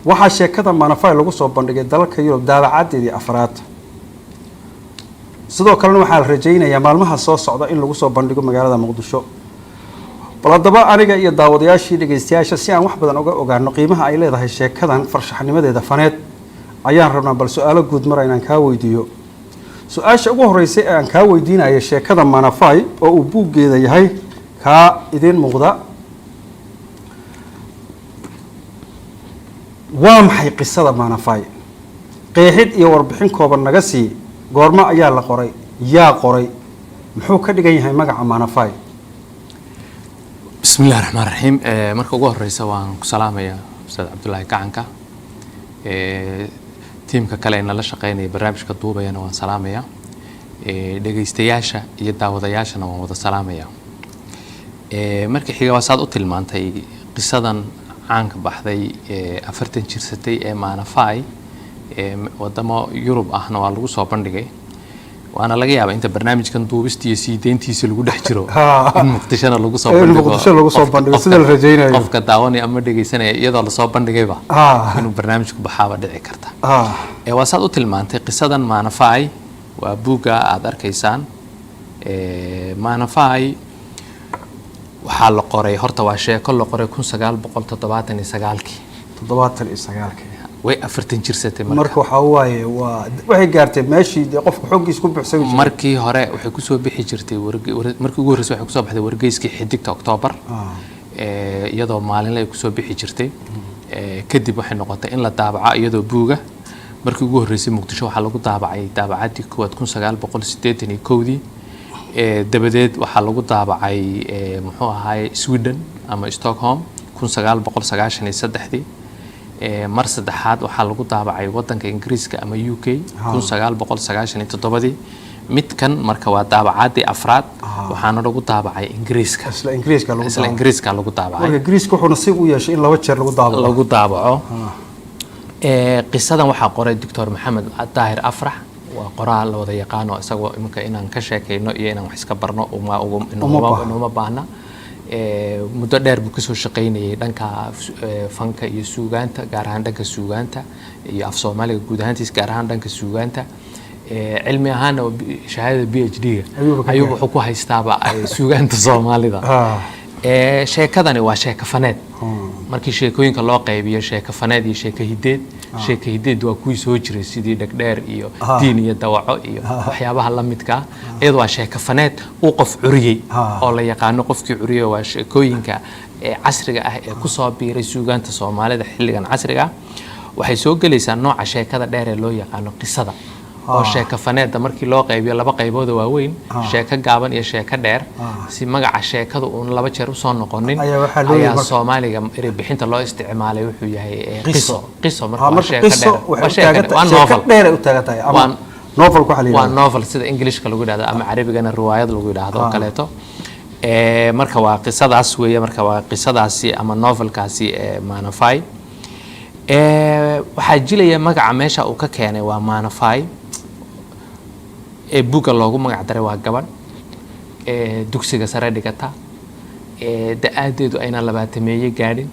Waxaa sheekada Maanafay lagu soo bandhigay dalalka Yurub daabacadeedii afraad. Sidoo kalena waxaa la rajaynayaa maalmaha soo socda in lagu soo bandhigo magaalada Muqdisho. Bal haddaba aniga iyo daawadayaashii, dhegeystayaasha, si aan wax badan uga ogaano qiimaha ay leedahay sheekadan, farshaxnimadeeda faneed, ayaan rabnaa bal su-aalo guud mara inaan kaa weydiiyo. Su-aasha ugu horreysay ee aan kaa weydiinayo sheekada Maanafay, oo uu buuggeeda yahay kaa idiin muuqda, waa maxay qisada Maanafay? Qeexid iyo warbixin kooban naga sii. Goormo ayaa la qoray? Yaa qoray? Muxuu ka dhigan yahay magaca Maanafay? Bismi illahi raxmaan raxiim. Marka ugu horeysa waan ku salaamayaa, Ustaad Cabdulaahi Gacanka. Tiimka kale ee nala shaqeynaya, barnaamijka duubayana waan salaamayaa. Dhegeystayaasha iyo daawadayaashana waan wada salaamayaa. Marka xiga, waa saad u tilmaantay, qisadan caanka baxday ee 40 jirsatay ee Maanafay, wadamo Yurub ahna waa lagu soo bandhigay, waana laga yaabaa inta barnaamijkan duubista iyo sii deyntiisa lagu dhex jiro in Muqdishona lagu soo In bandhigo. Muqdisho lagu soo bandhigo, sida la rajaynayo. Qofka daawanaya ama dhegeysanaya iyadoo lasoo bandhigayba inuu barnaamijku baxaaba dhici karta. Waa saad u tilmaantay, qisadan Maanafay waa buugga aada arkaysaan. Maanafay waxaa la qoray, horta waa sheeko la qoray 1979-kii. 79-kii. Way 40 jirsatay marka. Marka waxaa waaye waa waxay gaartay meeshii dee qofka xooggiisa ku buuxsami jiray. Markii hore waxay kusoo bixi jirtay markii ugu horreysay waxay kusoo baxday wargeyskii Xidigta Octoobar, iyadoo maalinle ay kusoo bixi jirtay. Kadib waxay noqotay in la daabaco iyadoo buuga. Markii ugu horreysay Muqdisho waxaa lagu daabacay daabacaddii koowaad 1981-dii. Dabadeed waxaa lagu daabacay, muxuu ahaay, Sweden ama Stockholm 1993-dii. Mar saddexaad waxaa lagu daabacay wadanka Ingiriiska ama UK 1997-dii. Midkan marka waa daabacaadii afraad, waxaana lagu daabacay Ingiriiska. Isla Ingiriiska lagu Isla daabacay. Ingiriiska lagu daabacay. Marka Ingiriiska wuxuu nasiib u yeeshay in laba jeer lagu daabaco. Lagu daabaco. Qisadan waxaa qoray Doctor Maxamed Daahir Afrax. Waa qoraal la wada yaqaano, isagoo iminka inaan ka sheekayno iyo inaan wax iska barno Uma baahna. Inooma baahna. Muddo dheer buu kasoo shaqaynayay dhanka fanka iyo suugaanta, gaar ahaan dhanka suugaanta iyo af Soomaaliga guud ahaantiis, gaar ahaan dhanka suugaanta. Cilmi ahaana shahaadada PhD-ga Ayuuba ka ayuu gaaray. wuxuu ku haystaaba suugaanta Soomaalida. Sheekadani waa sheeko faneed. Markii sheekooyinka loo qaybiyo sheeko faneed iyo sheeko hideed, sheeko hideed waa kuwii soo jiray, sidii Dhegdheer iyo Diin iyo Dawaco iyo waxyaabaha la midka ah. Iyadu waa sheeko faneed uu qof curiyey oo la yaqaano qofkii curiyey. Waa sheekooyinka ee casriga ah ee kusoo biiray suugaanta Soomaalida xilligan casriga ah. Waxay soo gelaysaa nooca sheekada dheer ee loo yaqaano qisada, oo sheeko faneedda markii loo qaybiyo laba qaybood oo waaweyn, sheeko gaaban iyo sheeko dheer, si magaca sheekadu uun laba jeer usoo noqonin, Ayaa waxaa loo yidhi ayaa marka- Soomaaliga erey bixinta loo isticmaalay wuxuu yahay Qiso. qiso. Qiso marka Ah, waa marka sheeko qiso dheer, waxay waa u sheeko taagan dheer, waa tahay sheeko novel. dheer ay u taagan tahay ama novelka waxaa la Waa yidhahdaa. novel, sida Englishka lagu yidhahdo ama Carabigana riwaayad lagu yidhaahdo oo kaleeto. Marka waa qisadaas weeye. Marka waa qisadaasi ama novelkaasi ee Maanafay. Waxaa jilaya magaca meesha uu ka keenay waa Maanafay ee buugga loogu magac daray. Waa gabadh ee dugsiga sare dhigata, ee da-aadeedu ayna 20-meeye gaadhin,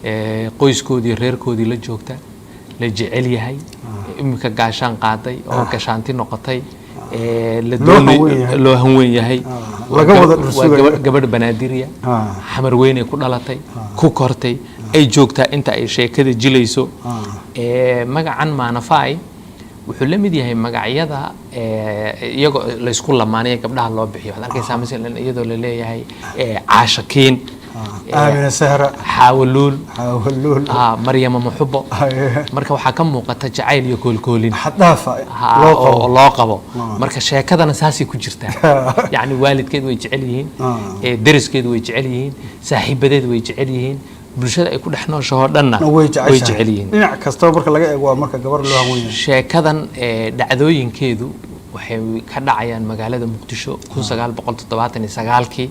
ee qoyskoodii, reerkoodii la joogta, la jecel yahay, iminka gaashaan qaaday oo gashaanti noqotay, ee la Loo doonay- hanweyn yahay. Loo hanweyn yahay. Waa Laga wada waa dhursugayo. gabadh Banaadiriya, Xamar Weynay ku dhalatay, ku kortay, ay joogtaa inta ay sheekada jilayso. Magacan Maanafay wuxuu la mid yahay magacyada iyagoo laysku lamaanaya gabdhaha loo bixiyo. Waxaad arkaysaa masalan iyadoo la leeyahay Caashakiin, Aamina Sahra, Xaawaluul, Xaawaluul, Maryama Muxubo. Marka waxaa ka muuqata jacayl iyo koolkoolin xad dhaafa loo oo qabo. Loo qabo. Marka sheekadana saasay ku jirtaa, yacni waalidkeed way jecel yihiin, deriskeed way jecel yihiin, saaxiibadeed way jecel yihiin, bulshada ay ku dhex nooshaho dhanna way way jeceshahay. Jecel yihiin. Dhinac kastaba marka laga eego waa marka gabar loo hanwen yahay. Sheekadan dhacdooyinkeedu waxay ka dhacayaan magaalada Muqdisho 1979-kii.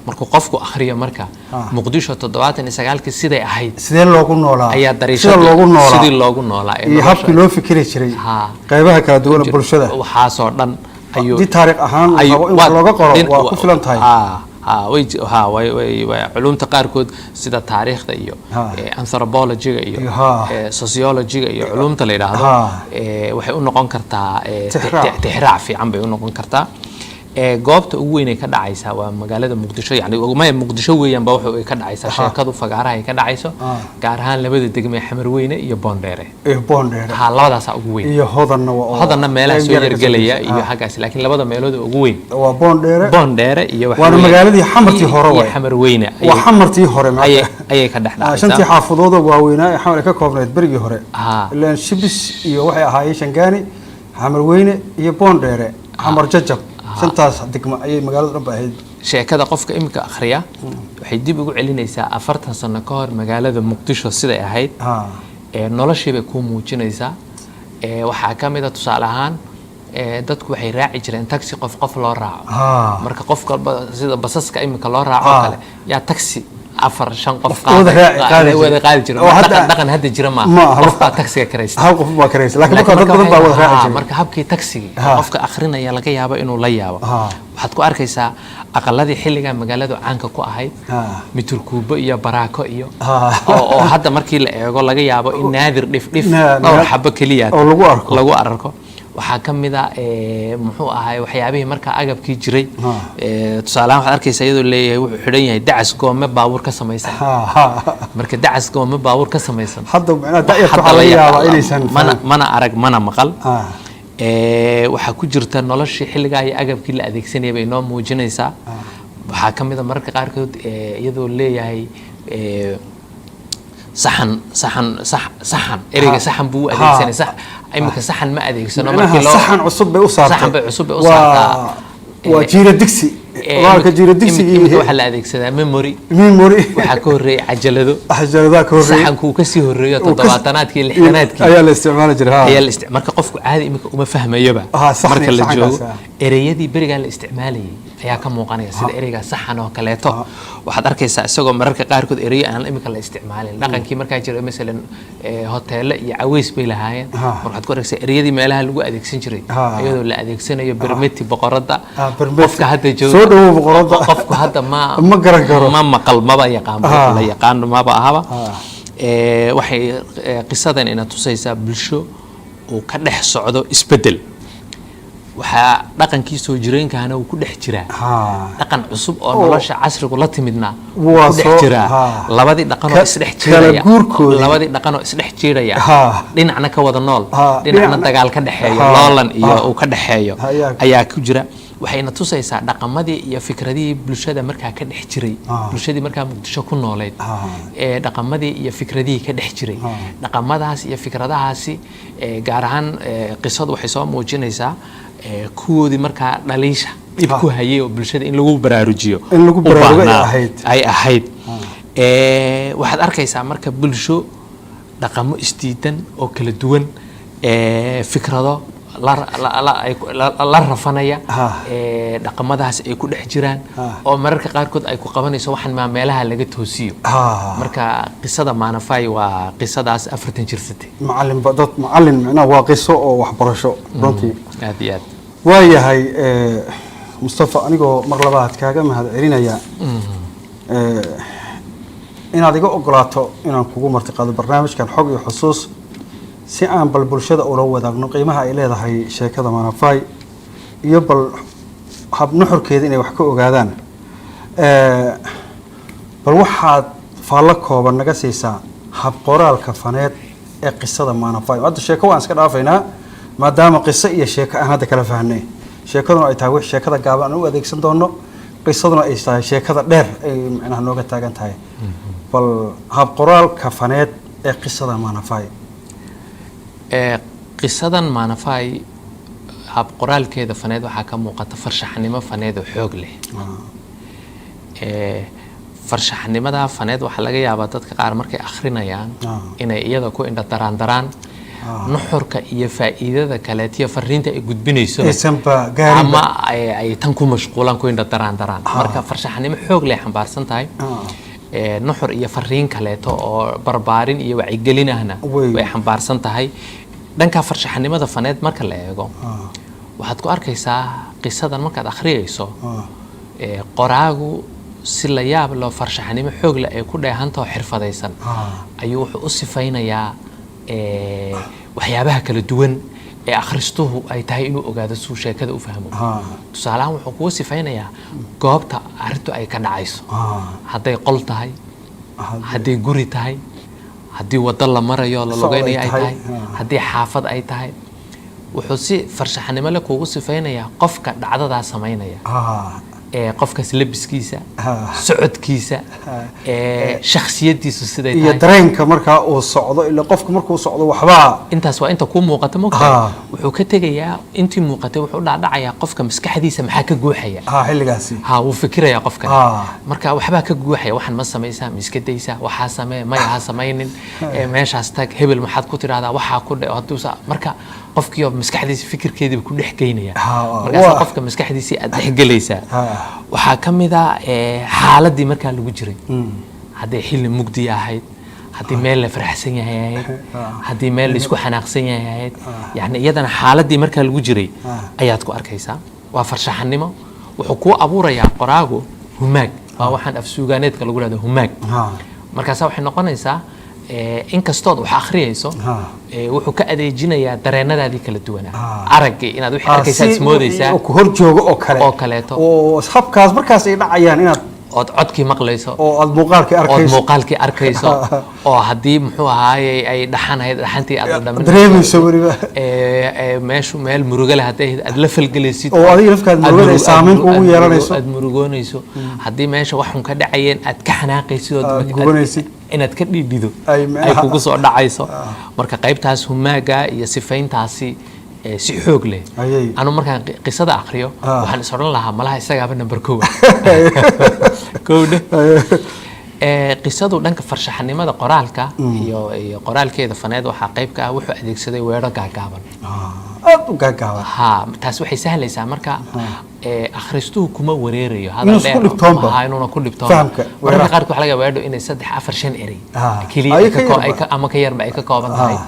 Markuu qofku akhriyo marka Muqdisho 79-kii siday ahayd, sidee loogu noolaa, ayaa sida dariishada loogu noolaa, sidii loogu noolaa ee iyo nolosha- habkii loo fikiri jiray qaybaha kala duwan ee bulshada, waxaasoo dhan ayuu haddii taariikh ahaan la rabo in wax looga qoro, waa ku filan tahay. Ha, way ha, way way way culumta qaarkood sida taariikhda iyo anthropology-ga iyo sociology-ga iyo culumta la yidhaahdo, waxay u noqon kartaa Tixraac. Tixraac fiican bay u noqon kartaa. Goobta ugu weyn ay ka dhacaysaa waa magaalada Muqdisho, yani maya, Muqdisho weeyaan ba wuxuu ay ka dhacaysaa sheekadu, fagaaraha ay ka dhacayso, gaar ahaan labada degme, Xamarweyne iyo Boondheere. Iyo Boondheere. Ha, labadaasaa ugu weyn. Iyo Hodanna waa oo Hodanna meelaha soo yar ka yargelaya soo iyo xaggaas, laakiin labada meelood oo ugu weyn waa Boondheere. Boondheere iyo waxa Waana magaaladii Xamartii hore iyo waay. Xamarweyne Waa Xamartii hore macnaha. Ayay ka dhex dhacaysaa. Shantii xaafadood oo waaweynaa ee Xamar ay ka koobnayd berigii hore, ilaan Shibis iyo waxay ahaayeen Shangaani, Xamarweyne iyo Boondheere, Xamar Jajab, shantaas degmo ayay magaalada dhan ba ahayd. Sheekada qofka iminka akhriya waxay dib ugu celinaysaa 40 sano ka hor magaalada Muqdisho siday ahayd. Noloshii bay kuu muujinaysaa. Waxaa ka mid a, tusaale ahaan, dadku waxay raaci jireen taxi qof qof loo raaco. Marka qof walba sida basaska iminka loo raaco oo kale yaa taxi afar shan qof wada qaadi jiray. Wada qaadi jira. Oo dhaqan dhaqan hadda jira Ma maaha. aha. Qof baa taxiga kiraysta. Hal qof baa karaysa, laakiin marka dad marka badan baa wada raaci jiray. Marka habkii taxigii qofka akhrinaya laga yaabo inuu la yaabo. Waxaad ku arkaysaa aqaladii xilligaa magaaladu caanka ku ahayd, miturkuubo iyo baraako iyo oo hadda markii la eego laga yaabo in naadir dhif dhif dhowr xabo keliya oo lagu arko. Lagu arko. Waxaa ka mid a muxuu ahay waxyaabihii markaa agabkii jiray. Tusaale ahaan, waxaad arkaysaa iyadoo leeyahay wuxuu xidhan yahay dacas goome baabuur ka samaysan. Ha, ha. Marka dacas goome baabuur ka samaysan Hadda macnaha da'yarta hadda waxaa la laga yaabaa inaysan mana mana arag mana maqal. Waxaa ku jirta noloshii xilligaa iyo agabkii la adeegsanayay bay noo muujinaysaa. Waxaa ka mid a mararka qaarkood iyadoo leeyahay saxan saxan saxan, ereyga saxan buu u adeegsanay. Sax imika saxan ma adeegsano. Macnaha markii loo saxan cusub bay u saartay. Saxan bay cusub bay u Waa saartaa. Waa jiira digsi, qoraalka jiira digsi. Imika waxaa la adeegsadaa memory. Memory. Waxaa ka horreeyay cajalado. Cajaladaha ka horreeyay. Saxanku uu kasii horreeyo toddobaatanaadkii, lixdanaadkii ayaa la isticmaali jiray, ha. Ayaa la marka qofku caadi imika uma fahmayoba. Marka la saxankaas, joogo ereyadii berigaa la isticmaalayay ayaa ka muuqanaya, sida ereyga saxan oo kaleeto. Waxaad arkaysaa isagoo mararka qaarkood ereyo aan imika la isticmaalin, dhaqankii markaa jira, masalan hoteelo iyo caweys bay lahaayeen. Marka waxaad ku arkaysaa ereyadii meelaha lagu adeegsan jiray iyadoo la adeegsanayo, bermeti boqoradda. Bermeti. Qofka hadda jooga Soo dhawow boqoradda. Qofku hadda ma Ma garan karo. Ma maqal, maba yaqaan, la yaqaan maba ahaba. Waxay qisadan ina tusaysaa bulsho uu ka dhex socdo isbeddel. Waxaa dhaqankii soo jireenkahana uu ku dhex jiraa, dhaqan cusub oo nolosha casrigu la timidna wuu Waa ku dhex jiraa. Labadii dhaqan oo isdhex kala jiiraya, guurkoodii. labadii dhaqan oo isdhex jiiraya, dhinacna ka wada nool, dhinacna dagaal ka dhexeeyo, loolan iyo uu ka dhexeeyo ayaa ku jira. Waxayna tusaysaa dhaqamadii iyo fikradihii bulshada markaa ka dhex jiray, bulshadii markaa Muqdisho ku nooleyd, ee dhaqamadii iyo fikradihii ka dhex jiray. Dhaqamadaas iyo fikradahaasi, gaar ahaan qisadu waxay soo muujinaysaa kuwoodii markaa dhaliisha dhib ku hayay oo bulshada in lagu baraarujiyo In lagu u baraarugo ay baahnaa ahayd. Ay ahayd. Waxaad arkaysaa marka bulsho dhaqamo isdiidan oo kala duwan, fikrado la, la, la, ay la rafanaya, dhaqamadaas ay ku dhex jiraan, oo mararka qaarkood ay ku qabanayso waxan maa meelaha laga toosiyo. Marka qisada Maanafay waa qisadaas 40 jirsatay. Macalin ba dad macalin, macnaha waa qiso oo waxbarasho runtii. Aad iyo aad. Waayahay, Mustafa, anigoo mar labaad kaaga mahad celinaya inaad iga ogolaato inaan kugu martiqaado barnaamijkan Xog iyo Xusuus, si aan bal bulshada ula wadaagno qiimaha ay leedahay sheekada Maanafay iyo bal hab nuxurkeeda inay wax ka ogaadaan. Bal waxaad faallo kooban naga siisaa hab qoraalka faneed ee qisada Maanafay. Hadda sheeko waan iska dhaafaynaa, maadaama qiso iyo sheeko aan hadda kala fahnay, sheekaduna ay tahay wix sheekada gaaban aan u adeegsan doono, qisaduna ay tahay sheekada dheer ay macnaha nooga taagan tahay. Bal hab qoraalka faneed ee qisada Maanafay. Qisadan Maanafay hab qoraalkeeda faneed waxaa ka muuqata farshaxnimo faneed oo xoog leh. Farshaxnimada faneed waxaa laga yaabaa dadka qaar markay akhrinayaan inay iyada ku indha daraan daraan, nuxurka iyo faa'iidada kaleetiyo fariinta ay gudbinayso aysanba gaarinba. Ama ay tan ku mashquulaan, ku indha daraan daraan. Marka farshaxnimo xoog leh xambaarsan tahay, nuxur iyo fariin kaleeto oo barbaarin iyo wacyigelin ahna way xambaarsan tahay. Dhanka farshaxnimada faneed marka la eego, waxaad ku arkaysaa qisadan markaad akhriyayso. Qoraagu si la yaab loo farshaxanimo xoog leh ay ku dheehantaho xirfadaysan ayuu wuxuu u sifaynayaa waxyaabaha kala duwan ee akhristuhu ay tahay inuu ogaado suu sheekada u fahmo. Tusaaleahaan, wuxuu kugu sifaynayaa goobta arrintu ay ka dhacayso, hadday qol tahay, hadday guri tahay, haddii waddo la marayo la socod ay lugeynayo ay tahay, tahay, haddii xaafad ay tahay. Wuxuu si farshaxanimo leh kuugu sifaynayaa qofka dhacdadaa samaynaya, qofkaas labiskiisa, socodkiisa, shakhsiyadiisu siday iyo tahay, dareenka markaa uu socdo, ila qofka markuu socdo waxbaa. Intaas waa inta kuu muuqata, mogta. Wuxuu ka tegayaa intii muuqatay, wuxuu u dhacdhacayaa qofka maskaxdiisa maxaa ka guuxaya. Ha, xilligaasi. Ha, wuu fikirayaa qofkan. Marka waxbaa ka guuxaya: waxaan ma samaysaa, ma iska daysaa, waxaa samee, maya ha samaynin, meeshaas tag, hebel maxaad ku tidhahdaa, waxaa ku dhe hadduu marka qofkiioo maskaxdiisa fikirkeediiba ku dhex geynaya. Markaasaa qofka maskaxdiisii aad dhex gelaysaa. Waxaa ka mid a xaaladii markaa lagu jiray, hadday xilli mugdi ahayd, haddii meel la faraxsan yahay ahayd, haddii meel la isku xanaaqsan yahay ahayd, yacni iyadana xaaladii markaa lagu jiray ayaad ku arkaysaa. Waa farshaxanimo. Wuxuu kuu abuurayaa qoraagu humaag, waa waxaan afsuugaaneedka lagu dhahdo humaag. Markaasa waxay noqonaysaa, inkastood wax akhriyayso, wuxuu ka adeejinayaa dareenadaadii kala duwanaa, araggii inaad wixii arkaysaa, si ismoodaysaa oo ku hor joogo oo kale, oo kaleeto. Oo habkaas markaas ay dhacayaan inaad ood codkii maqlayso, oo aad muuqaalkii ood arkayso, muuqaalkii arkayso, oo haddii muxuu ahaaye ay dhaxanahayd, dhaxantii aad dhadhaminayso, dareemayso weliba. Meeshu meel murugo leh hadday ahayd, aad la falgelaysid, oo adiga lafkaad aad murugada ay saameyn kugu yeelanayso. Aad murugoonayso haddii meesha wax xun ka dhacayeen, aad ka xanaaqaysid ood aad gubanaysid. Inaad ka dhiidhido ay ay kugu soo dhacayso. Marka qaybtaas humaaga iyo sifayntaasi si xoog leh anu markaan qisada akriyo, waxaan is odhan lahaa malaha isagaaba number kow ah. Kowdhe. Qisadu dhanka farshaxanimada qoraalka iyo qoraalkeeda faneed waxaa qayb ka ah wuxuu adeegsaday weedho gaagaaban, aad u gaagaaban. Ha, taas waxay sahlaysaa marka akhristuhu kuma wareerayo hadal Inuu isku dheer. dhibtoonba. Ha, inuuna ku dhibtoonba. Fahamka mararka weeraha. Qaarkood waxaa laga yaabaa weedho inay saddex, afar, shan erey keliya ay ay ka ay yarba. Ama ka yarba ay ka kooban tahay.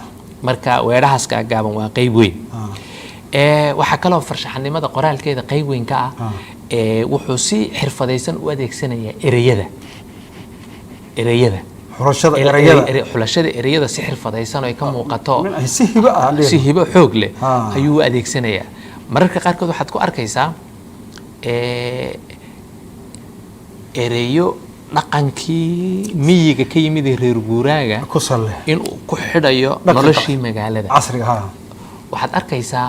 Marka weedhahaas gaagaaban waa qayb weyn. Waxaa kaloo farshaxanimada qoraalkeeda qayb weyn ka ah, wuxuu si xirfadaysan u adeegsanayaa ereyada xulashada erayada. Xulashada ereyada si xirfadaysan oo ay ka muuqato min ay si hibo ah si hibo xoog leh ayuu u adeegsanayaa. Mararka qaarkood waxaad ku arkaysaa ereyo dhaqankii miyiga ka yimid ee reer guuraaga ku salle inuu ku xidhayo dhaqanka noloshii magaalada casriga, ha. Waxaad arkaysaa,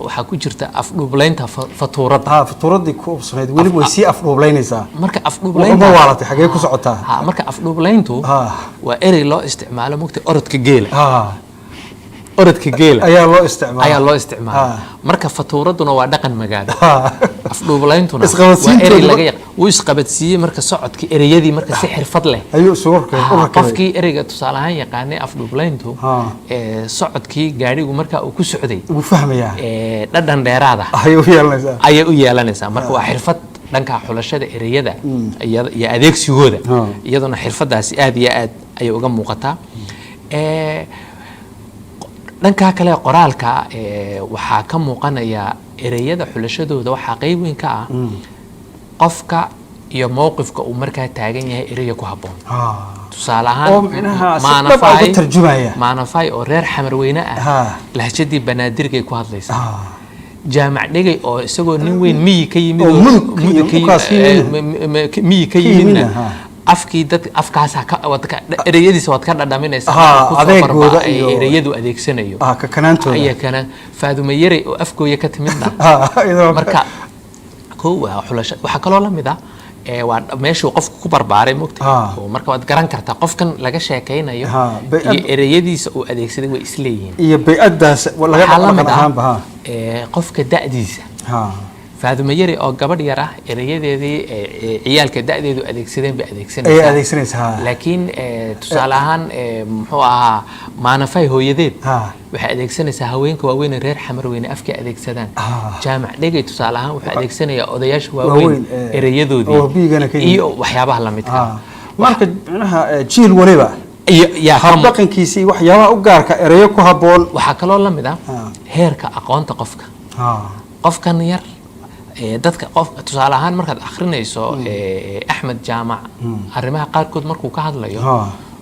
waxaa ku jirta afdhuublaynta fatuuradda. Ha, fatuuradii ku ubsanayd weli way sii afdhuublaynaysaa. Marka uma afdhuublaynta waalatay, xagee ku socotaa? Ha, marka afdhuublayntu waa erey loo isticmaalo, mugta, orodka geela. Orodka geela ayaa loo isticmaala. Ayaa loo isticmaala. Marka fatuuraduna waa dhaqan magaalo, afdhuublayntuna waa Isqabadsiintooda erey laga yaq wuu isqabadsiiyey. Marka socodkii ereyadii marka si xirfad leh ayuu isugu u rakibay. Qofkii ereyga tusaale ahaan yaqaanay afdhuublayntu, socodkii gaadhigu marka uu ku socday wuu fahmayaa, dhadhan dheeraada ayay u yeelanaysaa. Ayay u yeelanaysaa. Marka waa xirfad dhanka xulashada ereyada iyo adeegsigooda. Iyaduna xirfadaasi aad iyo aad ayay uga muuqataa. Dhanka kale qoraalka, waxaa ka muuqanaya ereyada xulashadooda waxaa qeyb weyn ka ah qofka iyo mowqifka uu markaa taagan yahay ereya ku habboon. Tusaale ahaan, oo micnaha si dhab ah uga tarjumaya. Maanafay oo reer Xamarweyne ah lahjadii Banaadirgay ku hadlaysaa. Jaamac Dhegay oo isagoo nin weyn miyi ka yimid oo oo Mudug ka Mudug yimid, dhulkaas ka yimid. miyi ka ka yimidna yimidna, afkii dad afkaasaa ka waad ereyadiisa waad ka dhadhaminaysaa. Ku soo adeegooda barba ereyadu adeegsanayo kakanaantooda. Ayaa kana Faadumo Yarey oo Afgooya ka timidna. Iyadoo marka kow waa xulasho. Waxaa kaloo la mid ah, waa meeshuu qofku ku barbaaray, mogta, oo marka waad garan kartaa qofkan laga sheekaynayo iyo ereyadiisa uu adeegsaday way isleeyihiin. Iyo bay-addaas laga Waxaa la dhaqan mid ah ahaanba, ha. Qofka da'diisa. Faadumo Yari oo gabadh yar ah ereyadeedii ciyaalka da'deedu adeegsadeen bay ayay adeegsanaysaa. Adeegsanaysaa, ha. Laakiin tusaale ahaan, muxuu ahaa, Maanafay hooyadeed waxay adeegsanaysaa haweenka waaweyn ee reer Xamarweyne afkay adeegsadaan. Jaamac Dhegay tusaale ahaan wuxuu adeegsanayaa odayaasha waaweyn waaweyn, ereyadoodii oo biyigana ka yimid. Iyo waxyaabaha la midka ah. Marka micnaha, jiil waliba iyo yaa ka habdhaqankiisa iyo waxyaabaha u gaarka ereyo ku habboon. Waxaa kaloo la mid ah heerka aqoonta qofka. Qofkan yar Dadka qof tusaale ahaan markaad akhrinayso Axmed Jaamac, arrimaha qaarkood markuu ka hadlayo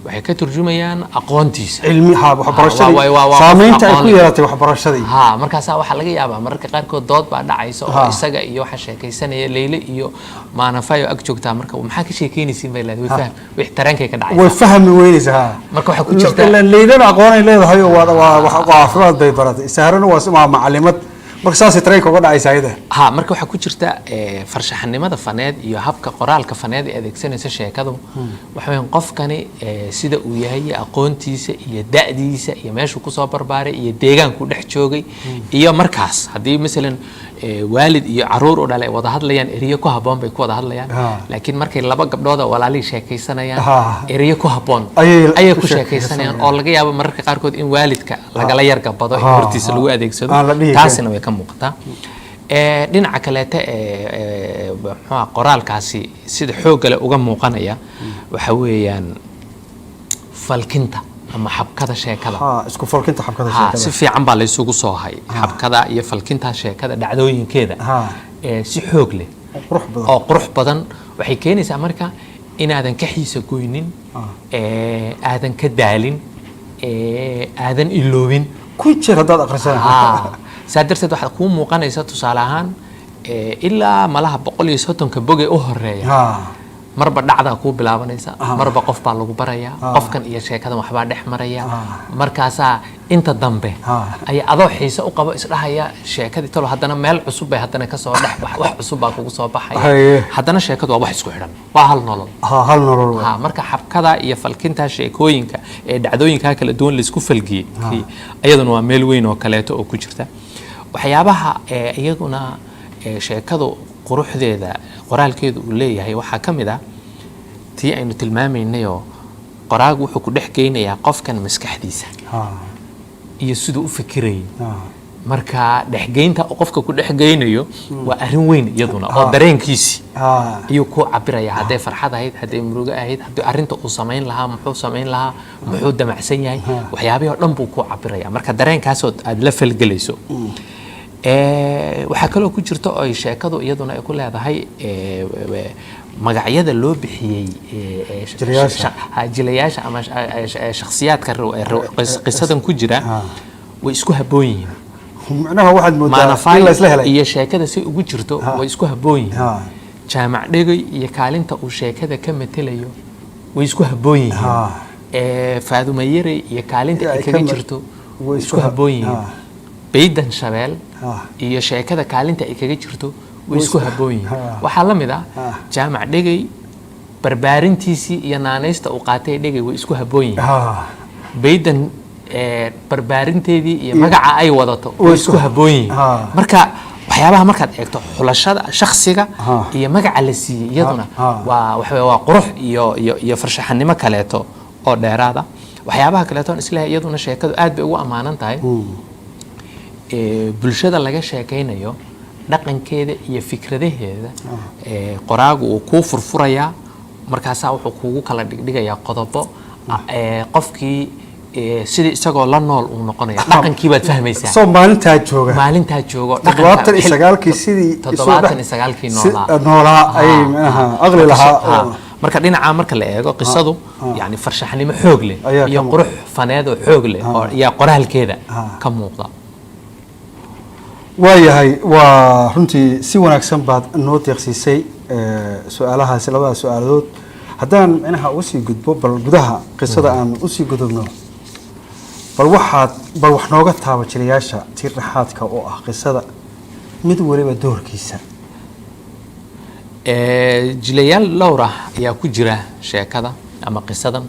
waxay ka turjumayaan aqoontiisa. Cilmi ha, waxbarashadii. Waa qof saameynta ay aqoon ku leh. yeelatay waxbarashadii. Ha, markaasaa waxaa laga yaabaa mararka qaarkood dood baa dhacaysa oo isaga iyo waxa sheekaysanaya Leyle iyo Maanafayo ag joogtaa. Marka maxaa ka sheekeynaysiin bay leedahay, way fahm wix tareenkay ka dhacaysa. Way fahmi weynaysaa, ha. Marka waxaa ku jirta Ilaan Leydana aqoonay leedahay oo waa caafimaad bay baratay, Saarana waa macalimad, marka saasay tareenka uga dhacaysa ayada. Ha, marka waxaa ku jirta farshaxanimada faneed iyo habka qoraalka faneed ee adeegsanaysa sheekadu. Waxa weeyaan qofkani sida uu yahay iyo aqoontiisa iyo da'diisa iyo meeshuu kusoo barbaaray iyo deegaankuu dhex joogay, iyo markaas haddii masalan waalid iyo caruur u dhalay ay wada hadlayaan, eriyo ku habboon bay ku wada hadlayaan. Laakiin markay laba gabdhood oo walaalihii sheekaysanayaan, eriyo ku habboon ayay ku ku sheekaysanayaan, sheekaysanayaan. oo laga yaabo mararka qaarkood in waalidka lagala yargabado in hortiisa lagu adeegsado. Aan la dhihi karin. Taasina way ka muuqataa. Dhinaca kaleete muxuu qoraalkaasi sida xoogga leh uga muuqanaya waxa weeyaan falkinta ama xabkada sheekada. Ha, isku falkinta xabkada si sheekada. Fiican baa laysugu soo hay xabkada iyo falkinta sheekada dhacdooyinkeeda si xoog leh oo qurux badan. Oo qurux badan. Waxay keenaysaa marka inaadan ka xiisa goynin, aadan ka daalin, aadan iloobin. Ku jeer haddaad akhrisana. Saa darteed waxaa kuu muuqanaysa tusaale ahaan ilaa malaha 130-ka bog ee u horeeya, marba dhacdaa kuu bilaabanaysa, marba qof baa lagu barayaa, qofkan iyo sheekadan waxbaa dhex maraya. Markaasaa inta dambe ayaa adoo xiise u qabo isdhahaya sheekadii talo haddana meel cusub bay haddana kasoo dhex bax, wax cusub baa kugu soo baxaya. Haddana sheekadu waa wax isku xidhan, waa hal nolol. Ha, hal nolol waay. Ha, marka xabkada iyo falkinta sheekooyinka ee dhacdooyinka kala duwan laisku falgiyey, iyaduna waa meel weyn oo kaleeto oo ku jirta waxyaabaha iyaguna sheekadu quruxdeeda qoraalkeedu uu leeyahay. Waxaa ka mid ah tii aynu tilmaamaynayoo qoraagu wuxuu ku dhex geynayaa qofkan maskaxdiisa iyo siduu u fikirayay. Marka dhexgeynta uu qofka ku dhex geynayo waa arrin weyn iyaduna oo dareenkiisii ayuu ku cabiraya, hadday farxad ahayd, hadday murugo ahayd, haddii arrinta uu samayn lahaa, muxuu samayn lahaa, muxuu damacsan yahay, waxyaabihii oo dhan buu ku cabiraya. Marka dareenkaasoo aad la falgelayso. Waxaa kaloo ku jirta oo ay sheekadu iyaduna ay ku leedahay magacyada loo bixiyey Jilayaasha. Jilayaasha ama shakhsiyaadka qisadan ku jira way isku habboon yihiin. Macnaha waxaad moodaa Maanafay in la isla helay. iyo sheekada si ugu jirto way isku habboon yihiin. Jaamac Dhegey iyo kaalinta uu sheekada ka matelayo way isku habboon yihiin. Faadumo Yare iyo kaalinta ay ay kaga jirto way way isku isku habboon yihiin. Baydan Shabeel iyo sheekada kaalinta ay kaga jirto way isku habboon yihiin. Waxaa la mid ah Jaamac Dhegey barbaarintiisii iyo naanaysta uu qaatay Dhegey way isku habboon yihiin. Baydan barbaarinteedii iyo magaca ay wadato way isku habboon yihiin. Marka waxyaabaha markaad eegto xulashada shakhsiga iyo magaca la siiyey iyaduna waa waxa weeye waa qurux iyo farshaxanimo kaleeto oo dheeraada. Waxyaabaha kaleeto on isleeyahay iyaduna sheekadu aad bay ugu ammaanan tahay, bulshada laga sheekaynayo dhaqankeeda iyo fikradaheeda qoraagu uu kuu furfurayaa. Markaasaa wuxuu kugu kala dhigdhigayaa qodobo, qofkii sidii isagoo la nool uu noqonaya, dhaqankii baad fahmaysaa. Soo maalintaa jooga. Maalintaa joogo. 79-kii sidii 79-kii noolaa. Noolaa ayay macnaha aqli lahaa Marka dhinaca marka la eego qisadu, yani farshaxnimo xoog leh ayaa ka iyo muuqda. qurux faneed oo xoog leh oo ayaa qoraalkeeda ka muuqda. Waayahay, waa runtii si wanaagsan baad noo deeqsiisay su-aalahaasi, labada su-aaladood. Haddaan micnaha uga sii gudbo bal gudaha qisada aan usii gudubno, bal waxaad bal wax nooga taaba jilayaasha tiir dhexaadka oo ah qisada, mid waliba doorkiisa. Jilayaal dhowr ah ayaa ku jira sheekada ama qisadan.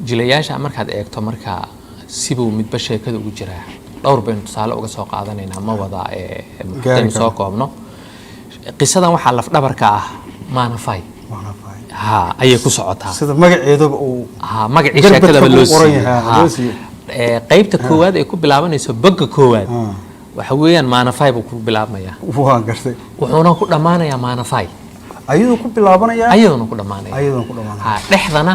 Jilayaasha markaad eegto marka sibuu midba sheekada ugu jiraa. Dhowr baynu tusaale uga soo qaadanaynaa, ma wada gaari hadaynu soo karo. koobno. Qisadan waxaa lafdhabarka ah Maanafay. Maanafay. Ha, ayay ku socotaa. Sida magaceeduba uu ha, magacii garbadka sheekadaba ku loo qoran siiyey. yahay, loo siiyey. Qaybta koowaad ay ku bilaabanayso, bogga koowaad, waxa weeyaan Maanafay buu ku bilaabmayaa. Waan gartay. Wuxuuna ku dhammaanayaa Maanafay. Ayadoo ku bilaabanayaa. Ayaduna ku dhammaanaya. Ayaduna ku dhammaanaya. Ha, dhexdana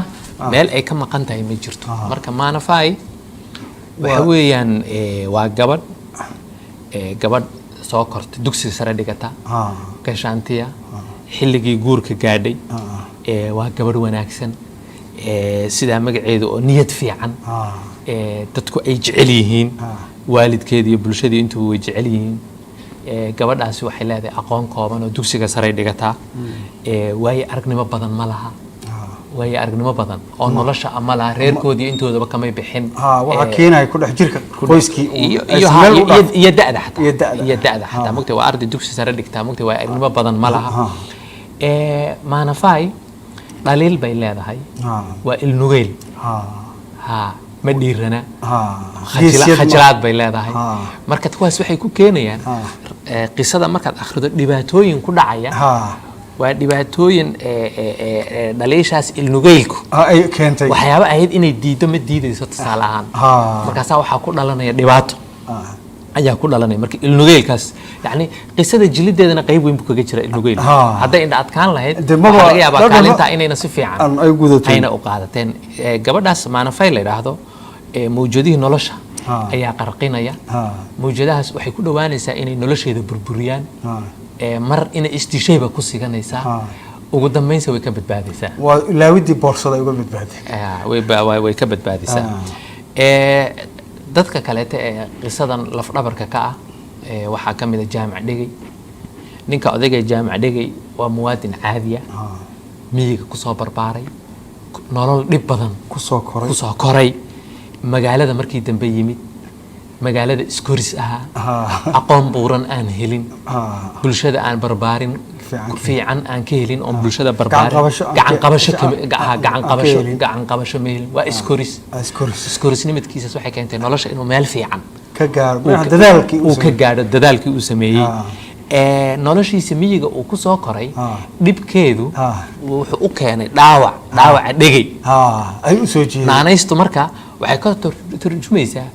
meel ay ka maqan tahay ma jirto. Marka Maanafay waxa weeyaan waa gabadh gabadh Soo kortay, dugsiga sare dhigata, gashaantiya, xilligii guurka gaadhay. Waa gabadh wanaagsan, sidaa magaceeda oo niyad fiican, dadku ay jecel yihiin, waalidkeeda iyo bulshadii intuba way jecel yihiin. Gabadhaasi waxay leedahay aqoon kooban oo dugsiga saray dhigataa. Waayo aragnimo badan ma laha, waayo aragnimo badan oo nolosha ma laha, reerkoodii intoodaba kamay bixin. Waxaa keenaya ku dhex jirka qoyskii iyo aysan meel u dhaaf- iyo da'da xataa. Iyo da'da. Iyo da'da xataa, mugtay, waa arday dugsi sare dhigtaa, mugtay, waa aragnimo badan ma laha. Maanafay dhaliil bay leedahay. Waa ilnugeyl. Ha, ma dhiirana. Geesiyad Khajilaad bay leedahay. Marka kuwaas waxay ku keenayaan qisada markaad akhrido dhibaatooyin ku dhacaya. Waa dhibaatooyin dhaliishaas ilnugeylku ay keentay. Waxyaabo ahayd inay diiddo ma diidayso, tusaale ahaan. Markaasaa waxaa ku dhalanaya dhibaato ayaa ku dhalanaya. Marka ilnugeylkaas, yacni, qisada jilideedana qayb weyn buu kaga jira ilnugeyl. Hadday indha adkaan lahayd, Dee maba- waxaa laga yaabaa dadka kaalintaa inayna si fiican aan ay gudateen. Ayna u qaadateen. Gabadhaas Maanafay la yidhaahdo, mawjadihii nolosha ayaa qarqinaya. Mawjadahaas waxay ku dhowaanaysaa inay nolosheeda burburiyaan. Mar inay isdishayba ku siganaysaa. Ugu dambeynsa way ka badbaadaysaa. Waa ilaawidii boorsada ay uga badbaaday. Way ka badbaadisaa. Dadka kaleete ee qisadan lafdhabarka ka ah, waxaa ka mid a Jaamac Dhegey. Ninka odayga Jaamac Dhegey waa muwaadin caadiya, miyiga kusoo barbaaray, nolol dhib badan kusoo koray. Kusoo koray, magaalada markii dambe yimid, magaalada iskoris ahaa, aqoon buuran aan helin, bulshada aan barbaarin Fiican. Fiican aan ka helin oon bulshada barbaarin. Qabasho aan gacan qabasho aan gacan ka qabasho helin. Gacan qabasho ma helin, waa iskoris. Iskoris. Iskorisnimadkiisas waxay keentay nolosha inuu meel fiican ka gaaro. uu dadaalkii uu ka gaadho, dadaalkii uu sameeyey. Noloshiisa miyiga uu ku soo koray, dhibkeedu wuxuu u keenay dhaawac, dhaawaca Dhegey. Ay u soo jeedeen. Naanaystu marka waxay ka turjumaysaa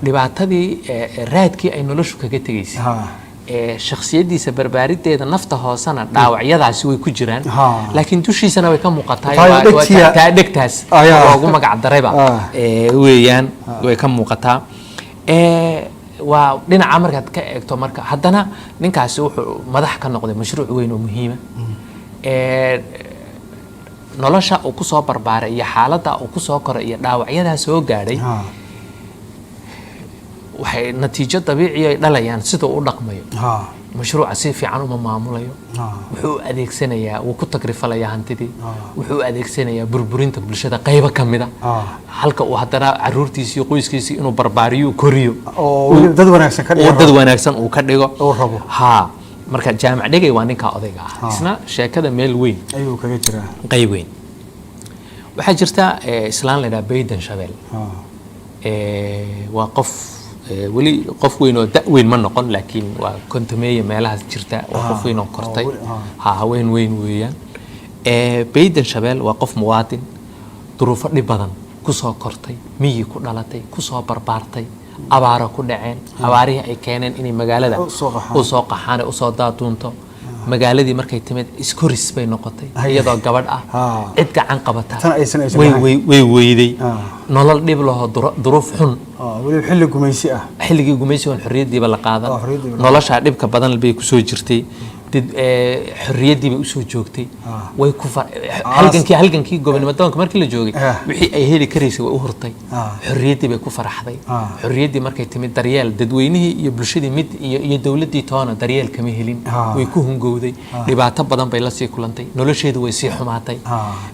dhibaatadii, raadkii ay noloshu kaga tegaysay. Shakhsiyadiisa barbaarideeda nafta hoosena dhaawacyadaasi way ku jiraan, laakiin dushiisana way ka muuqataa. Taa dhegtiya- Taa dhegtaas loogu magac darayba weeyaan, way ka muuqataa. Waa dhinaca markaad ka eegto. Marka haddana ninkaasi wuxuu madax ka noqday mashruuc weyn oo muhiima. Nolosha uu kusoo barbaaray iyo xaaladda uu kusoo koray iyo dhaawacyadaa soo gaadhay waxay natiijo dabiici ay dhalayaan siduu u dhaqmayo. Mashruuca si fiican uma maamulayo. Wuxuu u adeegsanayaa, wuu ku tagrifalayaa hantidii. Wuxuu u adeegsanayaa burburinta bulshada qaybo ka mida, halka uu haddana caruurtiisi iyo qoyskiisii inuu barbaariyo, uu koriyo, oo weliba dad wanaagsan ka oo dhigo. Dad wanaagsan uu ka dhigo uu rabo. Ha, marka Jaamac Dhegey waa ninka odayga ah, isna sheekada meel weyn ayuu kaga jiraa. Qayb weyn. Waxaa jirta islaan la yidhaha Baydan Shabeel. Waa qof, weli qof weyn oo da' weyn ma noqon, laakiin waa 50-meeye meelahaas jirta, waa qof weyn oo kortay. Ha, haween weyn weeyaan. Baydan Shabeel waa qof muwaadin duruufo dhib badan kusoo kortay, miyi ku dhalatay, kusoo barbaartay, abaaro ku dhaceen, abaarihii ay keeneen inay magaalada u soo qaxaan. Usoo qaxaan, ee usoo daaduunto. Magaaladii markay timid iskoris bay noqotay, iyadoo gabadh ah. Cid gacan qabata Tan aysan way lahayn. way weyday. Nolol dhib laho, duruuf xun. Weliba xilli gumaysi ah. Xilligii gumaysigan xorriyaddiiba la qaadan. Xorriyaddiiba la Noloshaa dhibka badan bay kusoo jirtay. Dad xorriyaddii bay usoo joogtay. Way ku halgankii gobonimo doonka markii la joogay, wixii ay heli karaysay way u hurtay. Xorriyaddii bay ku faraxday. Xorriyaddii markay timid, daryeel dadweynihii iyo bulshadii mid iyo dowladdii toona daryeel kama helin. Way ku hungowday, dhibaato badan bay la sii kulantay, nolosheedu way sii xumaatay.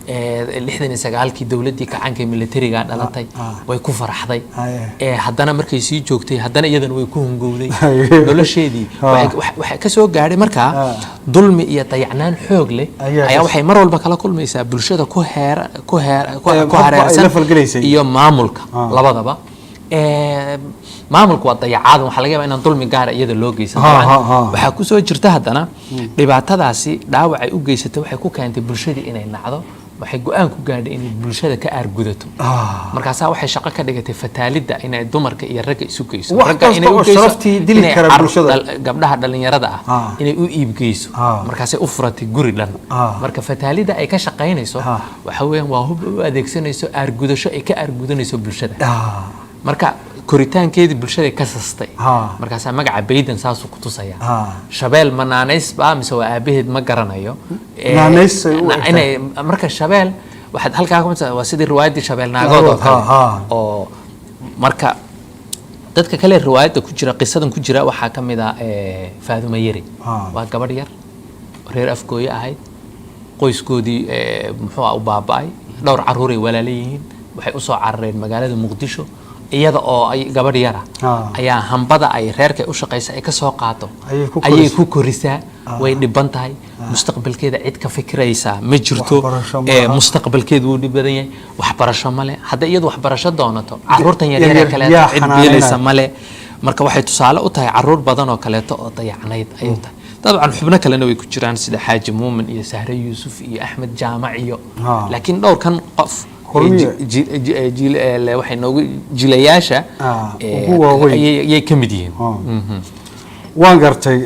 69-kii dowladdii kacaanka ee militariga dhalatay. Way ku faraxday. Haddana markay sii joogtay, haddana iyadana way ku hungowday. Nolosheedii waxay ka soo gaadhay markaa dulmi iyo dayacnaan xoog leh Ayaa ayaa waxay mar walba kala kulmaysaa bulshada ku heera ku heer ku Ee, ku habka ay hareersan la falgelaysay. iyo maamulka labadaba. Maamulku waa dayacaad, waxaa laga yaabaa inaan dulmi gaara iyada loo geysan. Dabcan, waxaa kusoo jirta haddana dhibaatadaasi dhaawacay u geysatay, waxay ku keentay bulshadii inay nacdo. Waxay go-aan ku gaadhay inay bulshada ka aargudato. Markaasaa waxay shaqo ka dhigatay fataalidda, inay dumarka iyo ragga isu geyso. Wax Ragga kasta inay u oo geyso, sharaftii dili inay kara bulshada. Gabdhaha dhalinyarada ah inay u iibgeyso. Markaasay u furatay guri dhan. Marka fataalidda ay ka shaqaynayso waxa weeyaan waa hub u adeegsanayso aargudasho ay ka aargudanayso bulshada. Marka Koritaankeedii bulshaday ka sastay. Markaasaa magaca Baydan saasuu ku tusaya. Shabeel ma naanays ba mise waa aabaheed, ma garanayo. Naanaysay u egtahay. Inay marka shabeel waxaad halkaa ku, waa sidii riwaayaddii Shabeel Naagood oo kale. Oo marka dadka kale riwaayadda ku jira, qisadan ku jira, waxaa ka mid ah Faadumo Yeri. Waa gabadh yar, reer Afgooye ahayd. Qoyskoodii muxuu ah u baaba'ay, dhowr caruuray walaala yihiin, waxay usoo carareen magaalada Muqdisho iyada oo ay gabadh yara ayaa hambada ay reerka u shaqaysa ay ka soo qaato ayay ku ayay korisaa. Ku korisaa. Way dhiban tahay, mustaqbalkeeda cid ka fikiraysaa ma jirto. Waxbarasho ma laha. Mustaqbalkeedu wuu dhib badan yahay, waxbarasho male. Hadday iyadu waxbarasho doonato, caruurtan yaryar yaryar kaleeto yaa cid xanaaneynaya. biilaysa male. Marka waxay tusaale u tahay caruur badan oo kaleeto oo dayacnayd ayay tahay. Dabcan xubno kalena way ku jiraan, sida Xaaji Muumin iyo Sahre Yuusuf iyo Axmed Jaamac iyo laakiin dhowrkan qof Kulmiye. Waxay noogu jilayaasha ugu waaweyn. Ayay ka mid yihiin. Waan gartay.